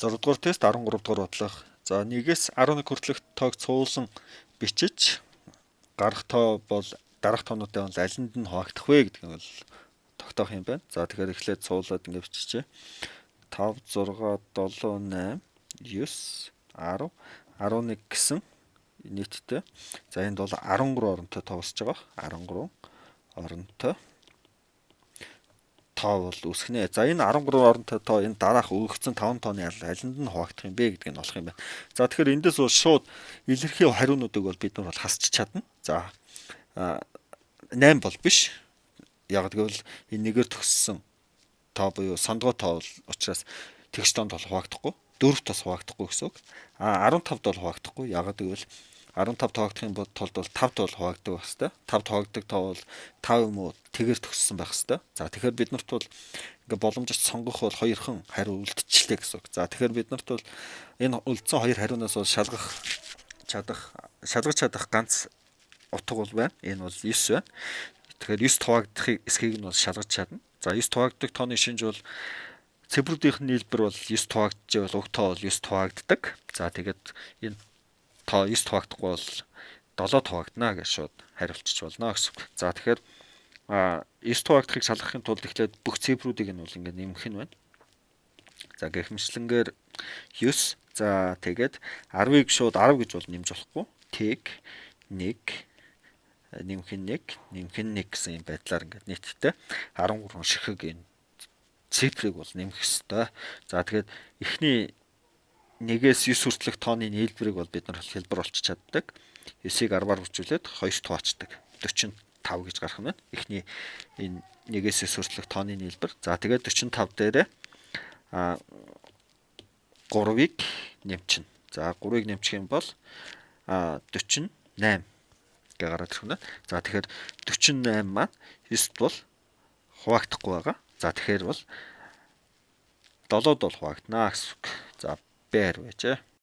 6 дугаар тест 13 дугаар бодлого. За 1-ээс 11 хүртэлх тоог цуулан бичиж гарах тоо бол дараах тоонуудын бол алинд нь хуваагдах вэ гэдэг нь бол тогтоох юм байна. За тэгэхээр эхлээд цуулаад ингэ биччихье. 5 6 7 8 9 10 11 гэсэн нийттэй. За энд бол 13 оронтой тоолсож байгаа. 13 оронтой тоо бол үүсгэнэ. За энэ 13 оронтой тоо энэ дараах өгөгдсөн 5 тооны алинд нь хуваагдах юм бэ гэдгийг нь олох юм байна. За тэгэхээр эндээс бол шууд илэрхий хариунуудыг бол бид нар бол хасч чадна. За 8 бол биш. Яг гэвэл энэ нэгээр төгссөн тоо буюу сондгой тоо бол учраас тэгш тоонд бол хуваагдахгүй. 4 тос хуваагдахгүй гэсэн үг. А 15-д бол хуваагдахгүй. Яг гэвэл 15 тоогдохын тулд бол 5 бол хуваагддаг байх хэвээр. 5 тоогддог тоо бол 5 юм уу тэгэр төгссөн байх хэвээр. За тэгэхээр бид нарт бол ингээ боломжит сонгох бол хоёрхан хариу үлдчихлээ гэсэн үг. За тэгэхээр бид нарт бол энэ үлдсэн хоёр хариунаас бол шалгаж чадах ганц утга бол байна. Энэ бол 9 байна. Тэгэхээр 9 хуваагдахыг эсхийг нь бол шалгаж чадна. За 9 хуваагддаг тооны шинж бол цифрүүдийнх нь нийлбэр бол 9 хуваагдчихвал уг тоо бол 9 хуваагддаг. За тэгээд энэ тоо 9 хуваагдахгүй бол 7 хуваагдана гэж шууд хариулчих болно гэсэн үг. За тэгэхээр 9 хуваагдахыг шалгахын тулд эхлээд бүх цифрүүдийг нь бол ингээд нэмэх нь байна. За гэх мэтлэнгээр 9. За тэгээд 10-ыг шууд 10 гэж бол нэмж болохгүй. Тэг 1 нэмэх нь 1 нэмэх нь 1 гэсэн юм байдлаар ингээд нийтдээ 13 ширхэг энэ цифрыг бол нэмэх ёстой. За тэгээд эхний 1-ээс 9 хүртэлх тооны нийлбэрийг бол бид нар хэлбэр олчих чаддаг. 9-ийг 10-аар үржүүлээд 2 хуваачдаг. 45 гэж гарах нь байна. Эхний энэ 1-ээс 9 хүртэлх тооны нийлбэр. За тэгээд 45 дээрээ 3-ыг нэмчин. За 3-ыг нэмчих юм бол 48 гэ гараад ирэх нь. За тэгэхээр 48 маань 9-д бол хуваагдахгүй байгаа. За тэгэхээр бол 7-д бол хуваагдана гэсэн үг. За Б хариу байжээ.